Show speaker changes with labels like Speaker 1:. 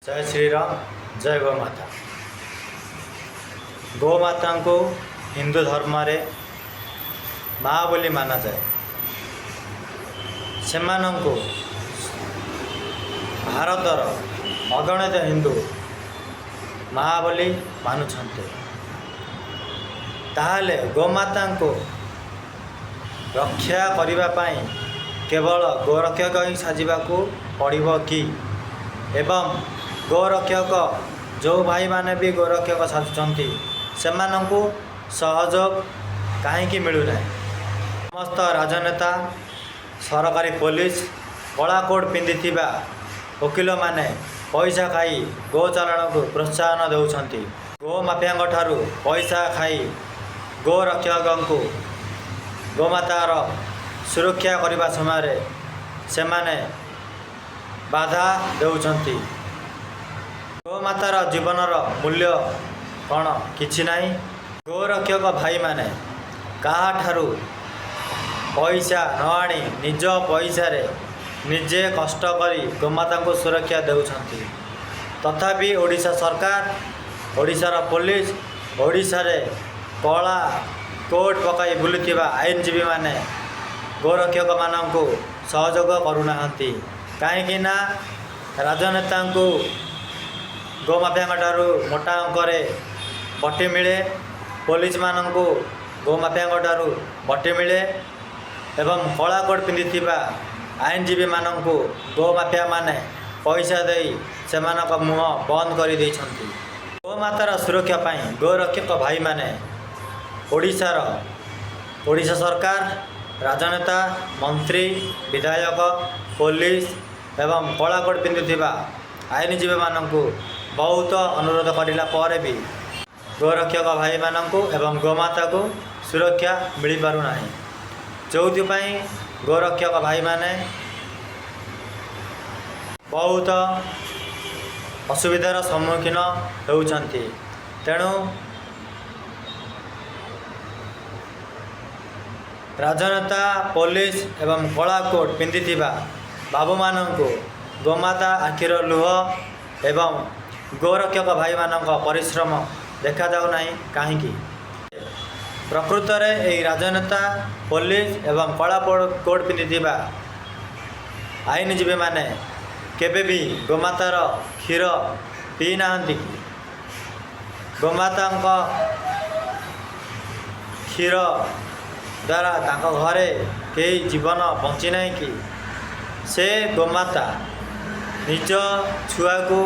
Speaker 1: ଜୟ ଶ୍ରୀରାମ, ଜୟ ଗୋମାତା। ଗୋମାତାଙ୍କୁ ହିନ୍ଦୁ ଧର୍ମରେ ମା ବୋଲି ମାନାଯାଏ। ସେମାନଙ୍କୁ ଭାରତର ଅଗଣିତ ହିନ୍ଦୁ ମା ବୋଲି ମାନୁଛନ୍ତି। ତାହେଲେ ଗୋମାତାଙ୍କୁ ରକ୍ଷା କରିବା ପାଇଁ କେବଳ ଗୋରକ୍ଷକ ହିଁ ସାଜିବାକୁ ପଡ଼ିବ କି? ଏବଂ ଗୋରକ୍ଷକ ଯେଉଁ ଭାଇମାନେ ବି ଗୋରକ୍ଷକ ସାଜୁଛନ୍ତି, ସେମାନଙ୍କୁ ସହଯୋଗ କାହିଁକି ମିଳୁନାହିଁ? ସମସ୍ତ ରାଜନେତା, ସରକାରୀ, ପୋଲିସ, କଳା କୋଟ୍ ପିନ୍ଧିଥିବା ଓକିଲମାନେ ପଇସା ଖାଇ ଗୋ ଚାଲାଣକୁ ପ୍ରୋତ୍ସାହନ ଦେଉଛନ୍ତି। ଗୋ ମାଫିଆଙ୍କ ଠାରୁ ପଇସା ଖାଇ ଗୋରକ୍ଷକଙ୍କୁ ଗୋମାତାର ସୁରକ୍ଷା କରିବା ସମୟରେ ସେମାନେ ବାଧା ଦେଉଛନ୍ତି। ଗୋମାତାର ଜୀବନର ମୂଲ୍ୟ କ'ଣ କିଛି ନାହିଁ? ଗୋରକ୍ଷକ ଭାଇମାନେ କାହାଠାରୁ ପଇସା ନ ଆଣି ନିଜ ପଇସାରେ ନିଜେ କଷ୍ଟ କରି ଗୋମାତାଙ୍କୁ ସୁରକ୍ଷା ଦେଉଛନ୍ତି। ତଥାପି ଓଡ଼ିଶା ସରକାର, ଓଡ଼ିଶାର ପୋଲିସ, ଓଡ଼ିଶାରେ କଳା କୋଟ୍ ପକାଇ ବୁଲୁଥିବା ଆଇନଜୀବୀମାନେ ଗୋରକ୍ଷକମାନଙ୍କୁ ସହଯୋଗ କରୁନାହାନ୍ତି। କାହିଁକି ନା ରାଜନେତାଙ୍କୁ ଗୋମାଫିଆଙ୍କ ଠାରୁ ମୋଟା ଅଙ୍କରେ ବଟି ମିଳେ, ପୋଲିସମାନଙ୍କୁ ଗୋମାଫିଆଙ୍କ ଠାରୁ ବଟି ମିଳେ ଏବଂ କଳା କୋଟ୍ ପିନ୍ଧିଥିବା ଆଇନଜୀବୀମାନଙ୍କୁ ଗୋମାଫିଆମାନେ ପଇସା ଦେଇ ସେମାନଙ୍କ ମୁହଁ ବନ୍ଦ କରିଦେଇଛନ୍ତି। ଗୋମାତାର ସୁରକ୍ଷା ପାଇଁ ଗୋରକ୍ଷକ ଭାଇମାନେ ଓଡ଼ିଶା ସରକାର, ରାଜନେତା, ମନ୍ତ୍ରୀ, ବିଧାୟକ, ପୋଲିସ ଏବଂ କଳା କୋଟ୍ ପିନ୍ଧୁଥିବା ଆଇନଜୀବୀମାନଙ୍କୁ ବହୁତ ଅନୁରୋଧ କରିଲା ପରେ ବି ଗୋରକ୍ଷକ ଭାଇମାନଙ୍କୁ ଏବଂ ଗୋମାତାକୁ ସୁରକ୍ଷା ମିଳିପାରୁନାହିଁ, ଯେଉଁଥିପାଇଁ ଗୋରକ୍ଷକ ଭାଇମାନେ ବହୁତ ଅସୁବିଧାର ସମ୍ମୁଖୀନ ହେଉଛନ୍ତି। ତେଣୁ ରାଜନେତା, ପୋଲିସ ଏବଂ କଳା କୋଟ୍ ପିନ୍ଧିଥିବା ବାବୁମାନଙ୍କୁ ଗୋମାତା ଆଖିର ଲୁହ ଏବଂ ଗୋରକ୍ଷକ ଭାଇମାନଙ୍କ ପରିଶ୍ରମ ଦେଖାଯାଉନାହିଁ କାହିଁକି? ପ୍ରକୃତରେ ଏହି ରାଜନେତା, ପୋଲିସ ଏବଂ କଳା କୋଟ୍ ପିନ୍ଧିଥିବା ଆଇନଜୀବୀମାନେ କେବେ ବି ଗୋମାତାର କ୍ଷୀର ପିଇନାହାନ୍ତି କି? ଗୋମାତାଙ୍କ କ୍ଷୀର ଦ୍ୱାରା ତାଙ୍କ ଘରେ କେହି ଜୀବନ ବଞ୍ଚିନାହିଁ କି? ସେ ଗୋମାତା ନିଜ ଛୁଆକୁ